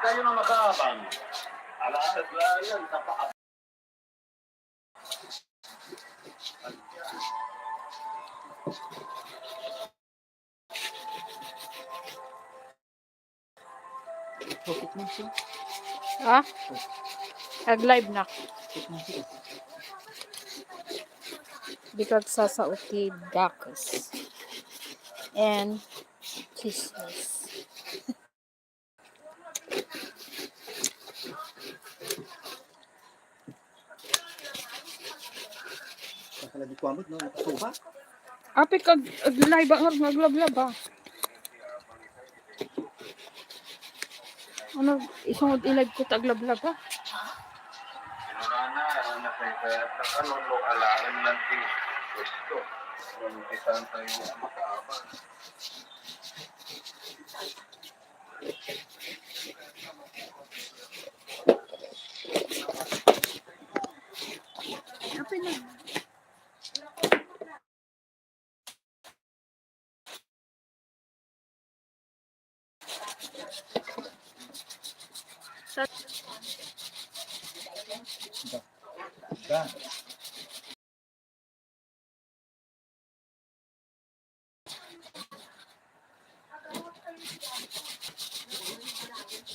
kayo na mag-aabang. Alasat lang yan, tapaat. Ha? Nag-live na. Because sasauti dakos. And chismis. Lagi kuamot no, nakasuha. Apit kag live ang naglablab ba? Ano, isungod i-live ko taglablab ba? Sinurana, nakaya ano, alaan lang din gusto. Kung isang tayo makaabang. Apit na. Da.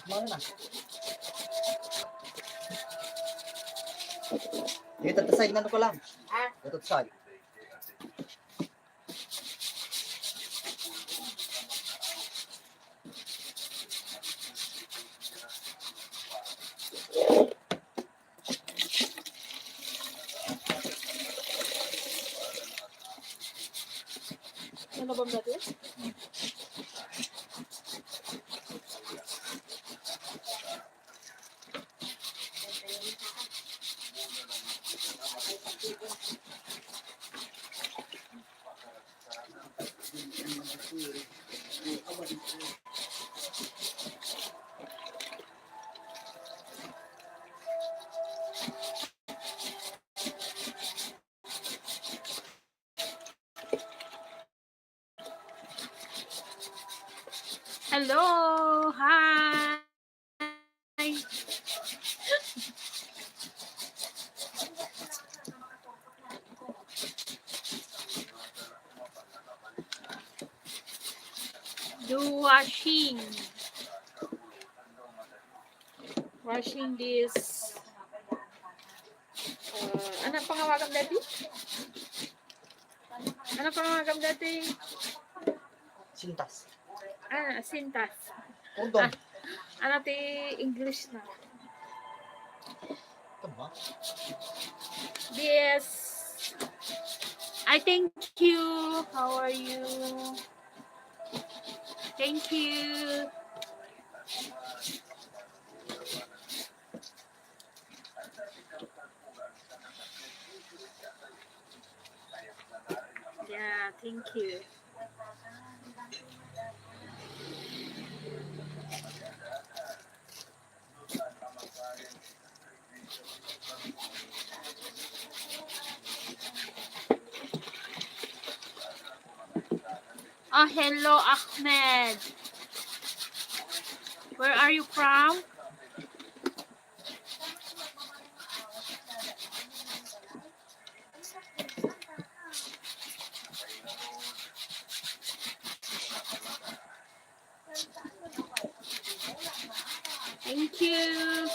Mana na? Dito sa side na ko lang. Dito sa side. Ano ba natin? Hello! Hi! Do washing. Washing this. Ano pangawagan dati? Ano pangawagan dati? Sintas. Sintas. Undong. Ano ti English na? Tama. This. I thank you. How are you? Thank you. Yeah, thank you. Oh, hello, Ahmed. Where are you from? Thank you.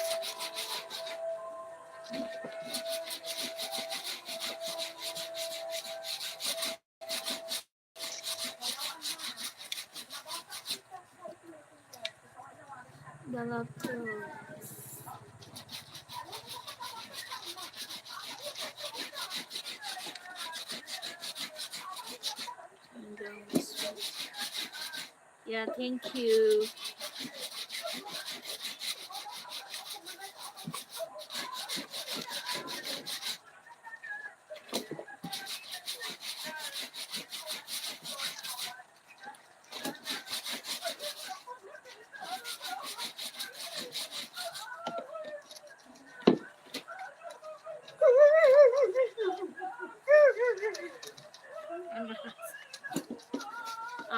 Yeah, thank you.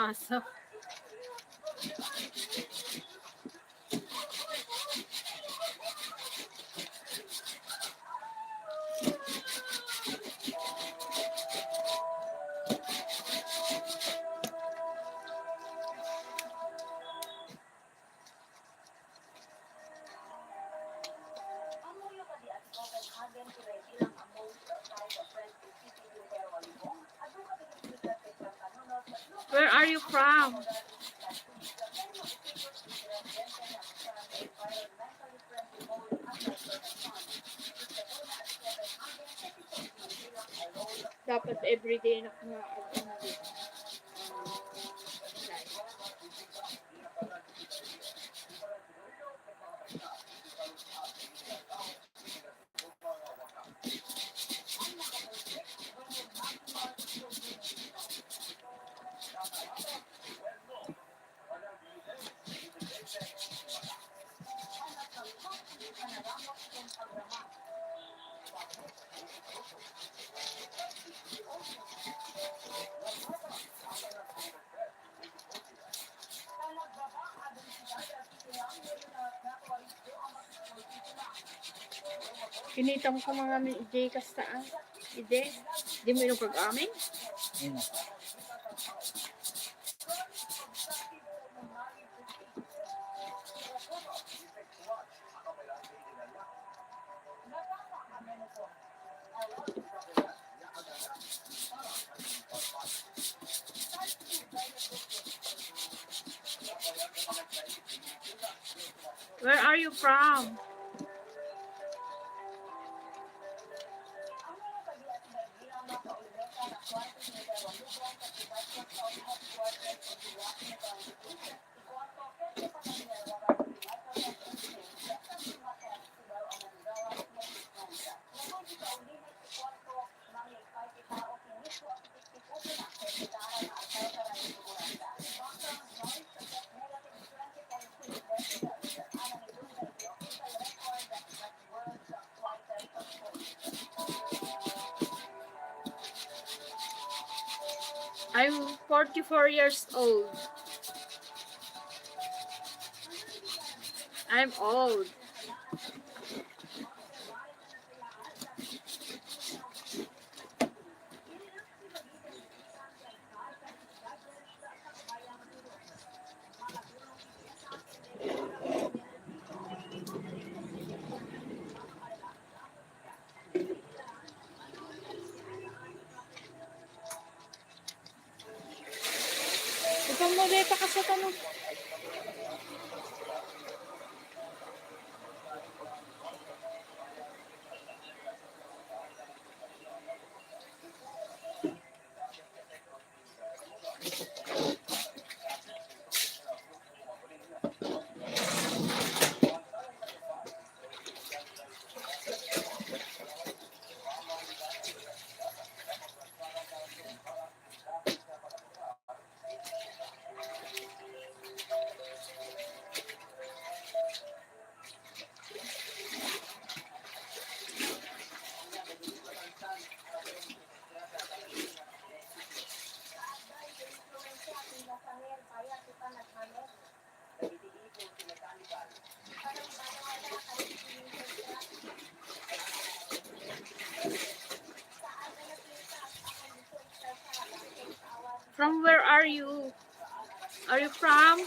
aso. Where are you from? Dapat everyday na Kinita mo sa mga ide kastaan. Ide, di mo yung pag-amin? Yun na. Where are you from? I'm 44 years old. I'm old. Ikaw mo dito ka sa tanong. From where are you? Are you from?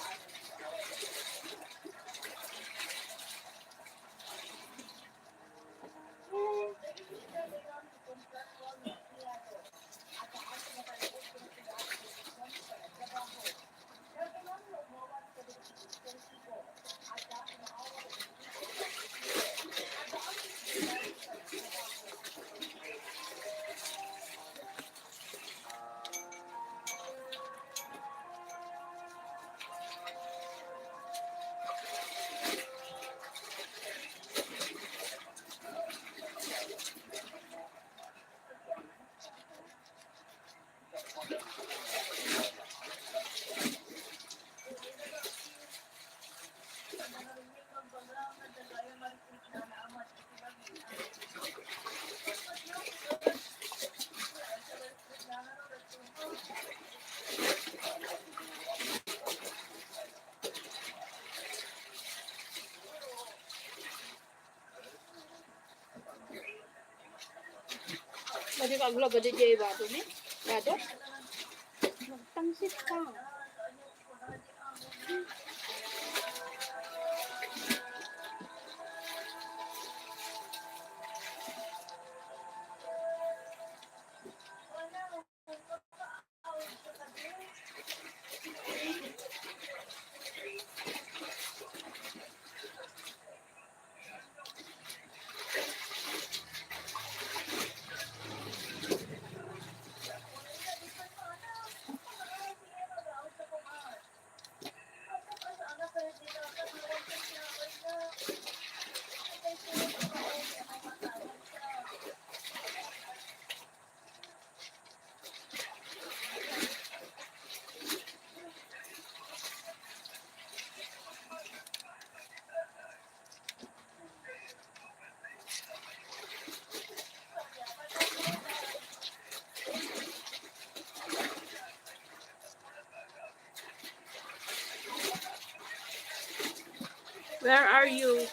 agla ba DJ ba to ni? Gado? Magtangsit ka. Where are you?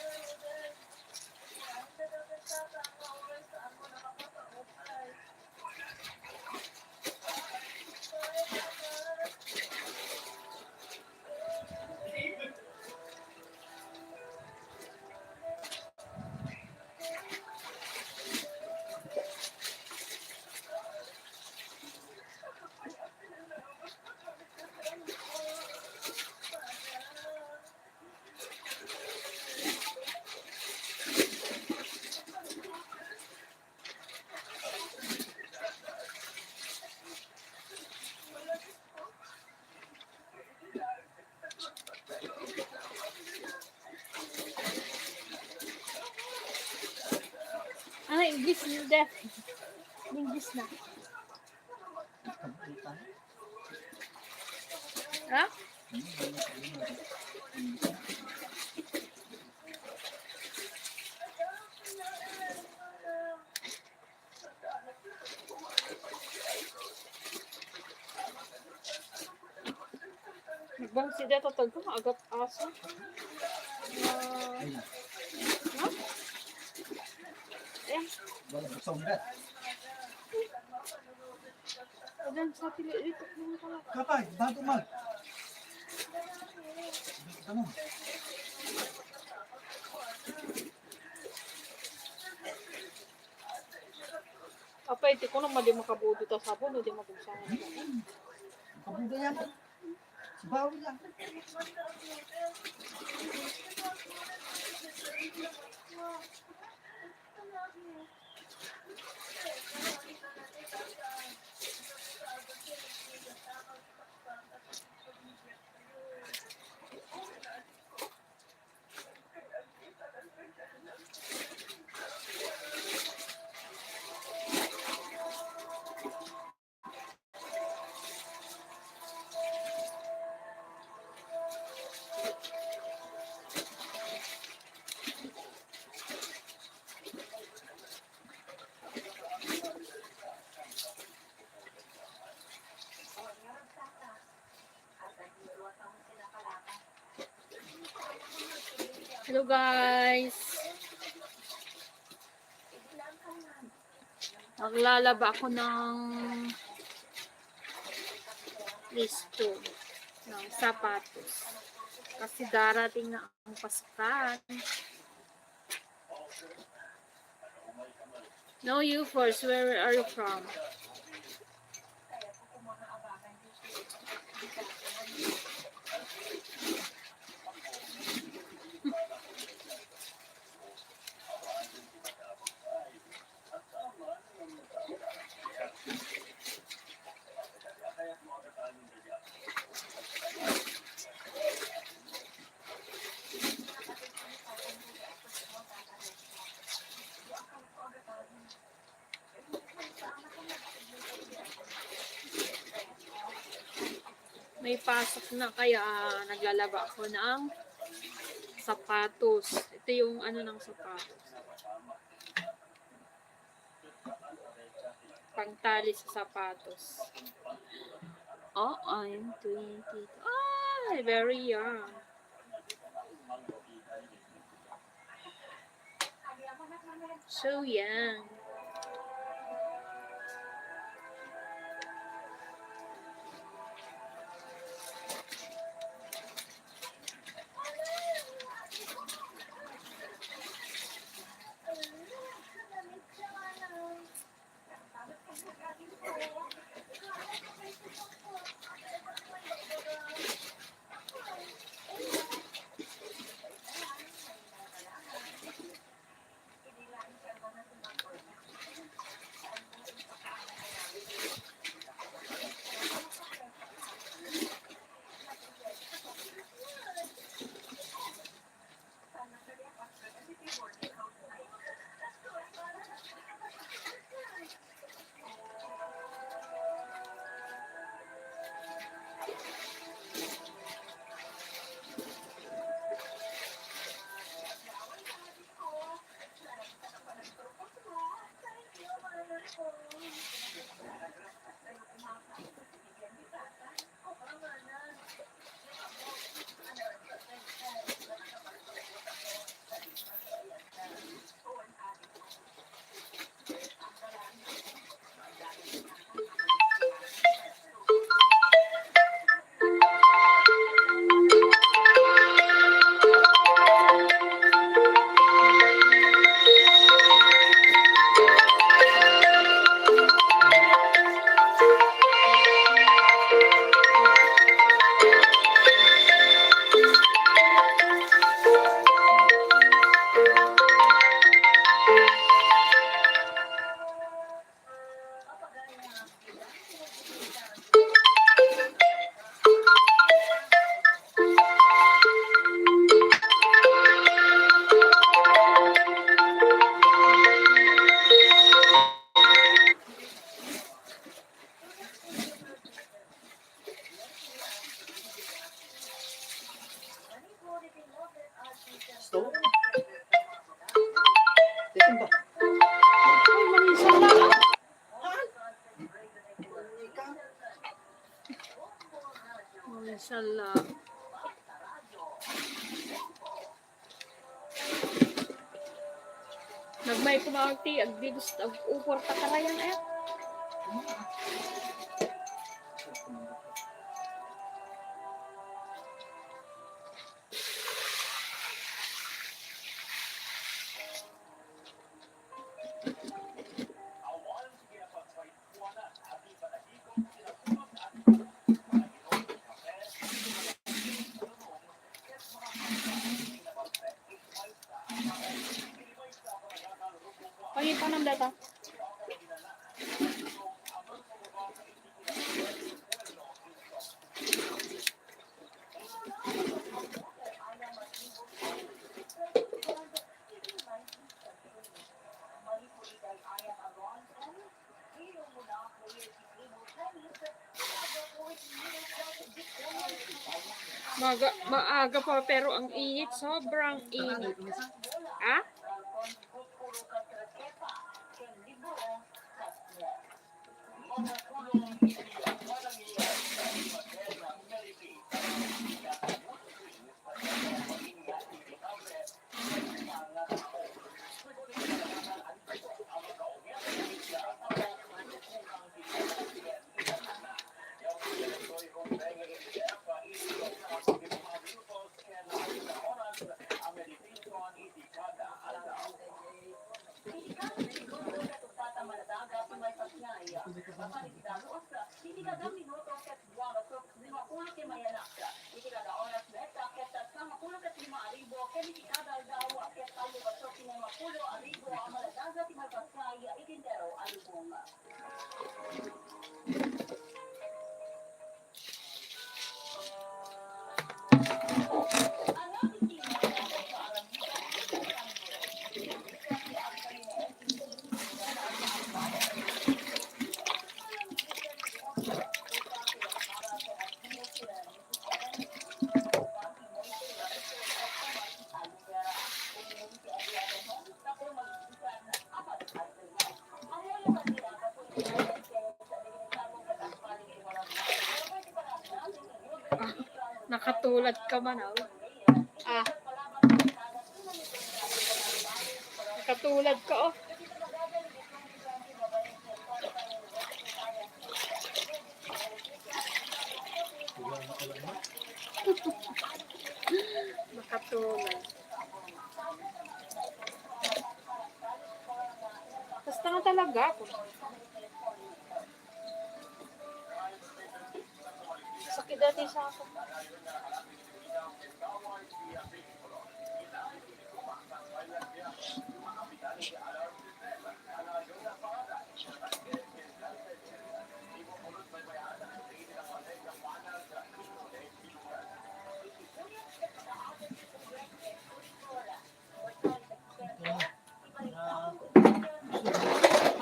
Ah, English na def. English na. Ha? Nagbang si Deta tagko agap aso. No? Eh, Wala buksan mo na. adan sa pili ito mo pala. Kapay, bago mag. Tanong. Apa iti ko naman di makabuto ta sabon o di makugsama. Kabuga yan. Sibaw yan. Hello guys. Maglalaba ako ng listo ng sapatos. Kasi darating na ang pasukan. No, you first. Where are you from? May pasok na kaya naglalaba ako ng sapatos. Ito yung ano ng sapatos. Pangtali sa sapatos. Oh, I'm 20. Ah, very young. So young. Inshallah. Nagmay kumawagti, agdigos, ag-upor takarayan eh. Pangin pa ng data. Maaga pa pero ang init, sobrang init. Ha? Nakatulad ka man, oh. Ah. Nakatulad ka, oh. Nakatulad. Basta nga talaga ako. Sakit dati sa ako.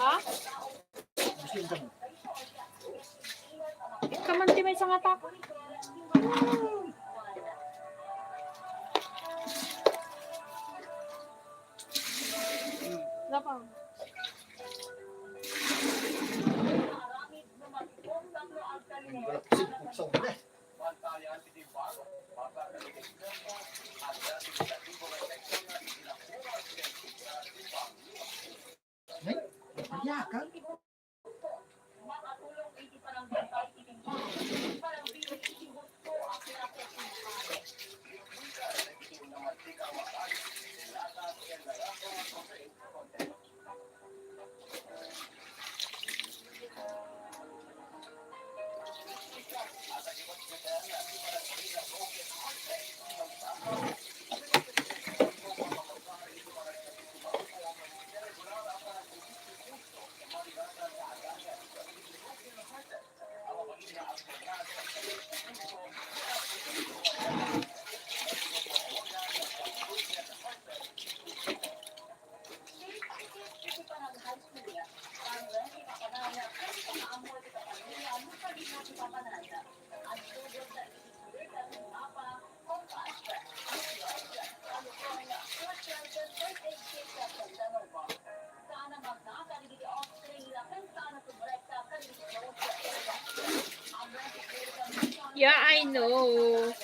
Ha? Kamanti may isang atak. Lapang. Yeah, I know.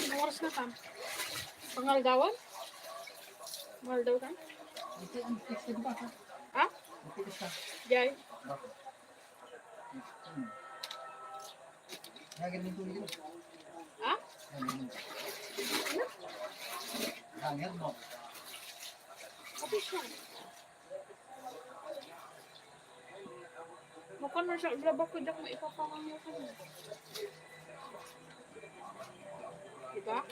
Anong oras na tam? Pangaldawan? Maldaw ka? Ito ang fixed ba? Ha? Ito isa. Jay? Hangin din tuloy dito. Ha? Hangin mo. Kapit siya. Mukhang na siya. Graba ko dyan may ipapakang mo ka na. Diba?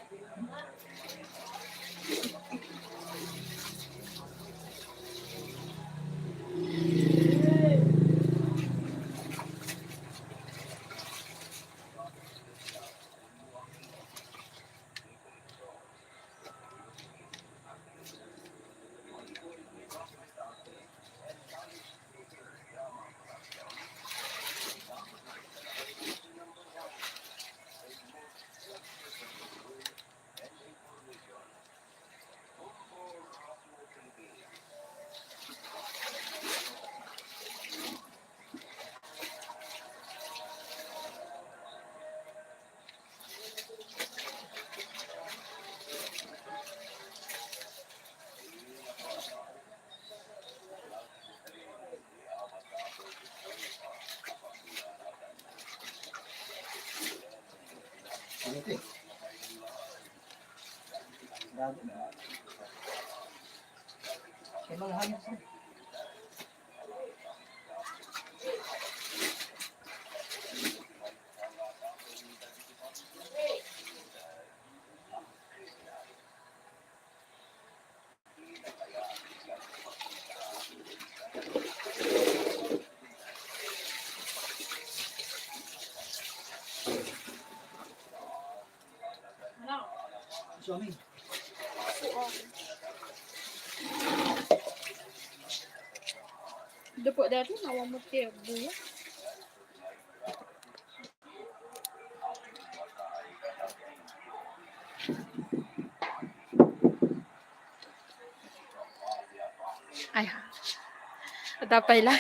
Ito eh. Grabe na. Kaya mga hangin siya. Suami. Dupo dati, nawamot kayo. Buya. Ay, tapay lang.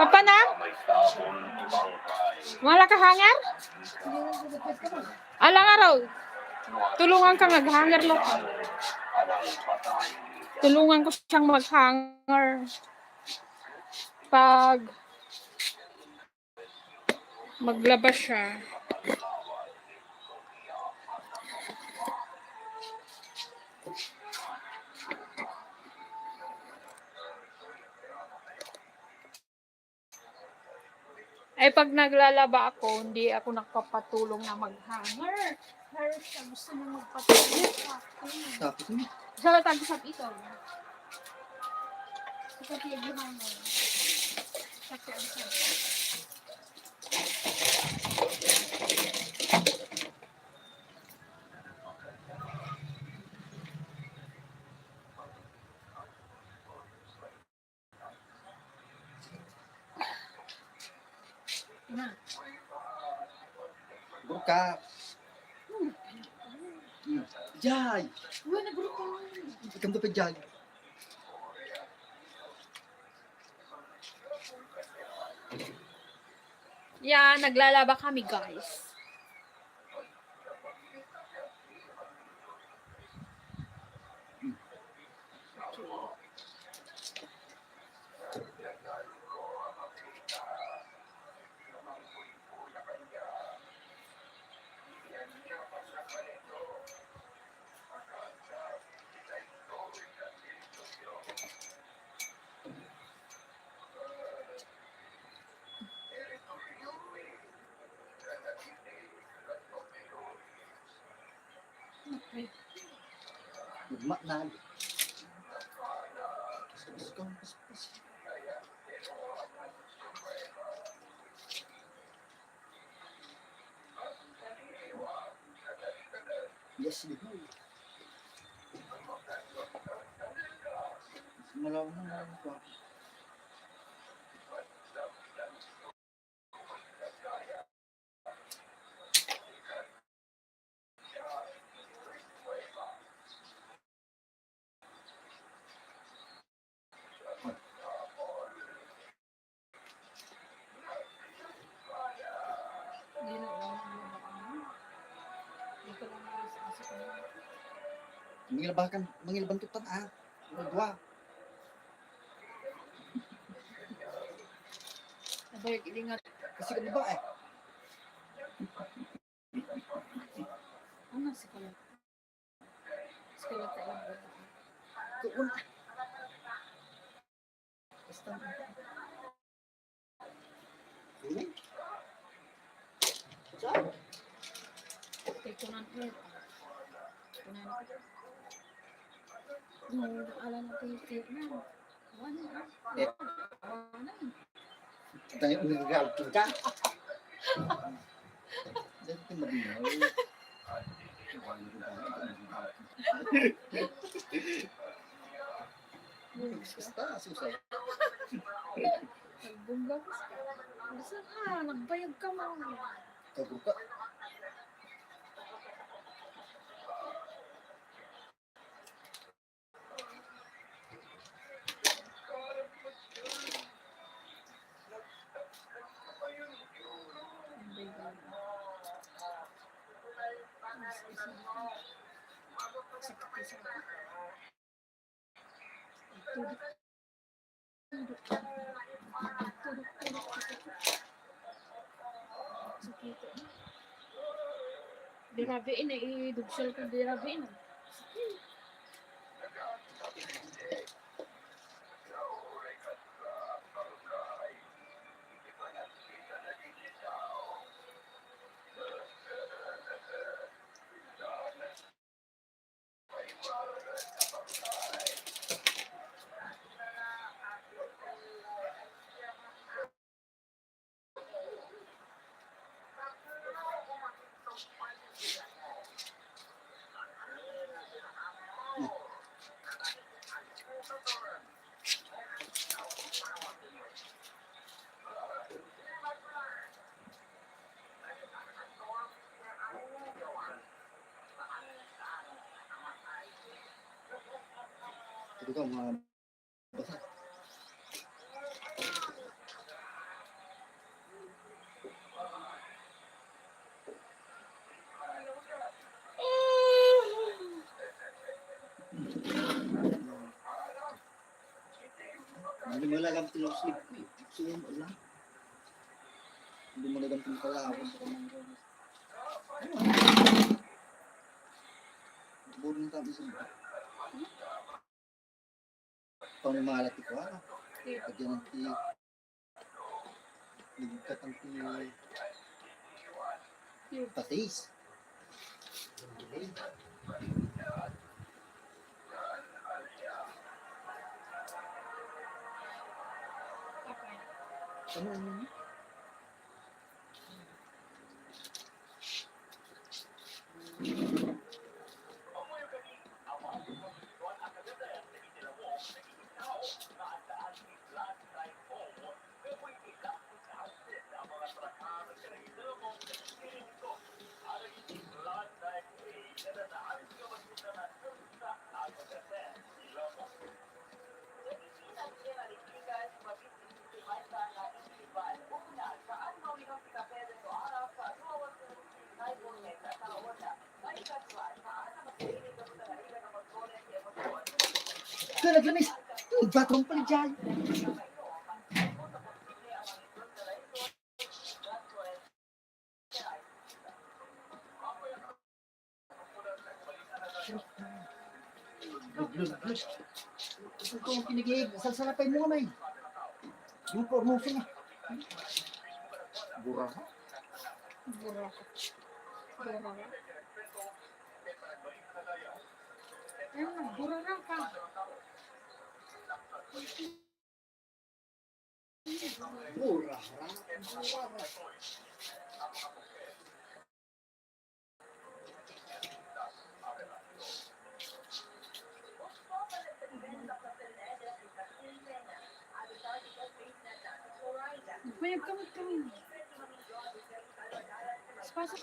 Papa na? Wala ka hanger? Alang araw. Tulungan ka mag-hanger lo. Tulungan ko siyang mag-hanger. Pag maglabas siya. Ay, pag naglalaba ako, hindi ako nakapatulong na mag-hanger. Pero siya gusto niya magpatulong sa akin. Tapos yun. Sa latag sa ito. Sa pag-hanger. Sa pag-hanger. Na. Burka. Jay. Uy, nagrupo. Ikam to pa Jay. Yan, naglalaba kami, guys. Lugma na. Yes, di ba? Malaw na ko. Mangilabang tutan dua. Nabalik ilingat. Kasi ka ba eh? Ano si Kalat? Si Kalat ay lang bata. Tuon. Basta. Ini. Ciao. Kay kunan head. Kunan. Alam mo tayo na. Wala na. Wala na. Tanya meninggal kita. Jadi meninggal. Susah. Nagbungga ko sa. Basta ka, nagbayag ka mo. Terbuka. Dirabiin na idugsol ko dirabiin. Ito mga basa. Hindi mo lang tulog sleep. Siyem lang. Hindi mo lang tulog kalawon. Burung tabi sa mga. Pangmalat ko ano. Pagyan ng ti. Nagkat ang ti. Patis. Ano yun? Kaya ganis, batong palijay. Ito yung pinigig, salsalapay mo kamay. Yung pormuso niya. Burang. Burang. Burang. Burang ka. Burang. Mayag kami. Spasa.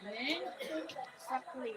Then, exactly.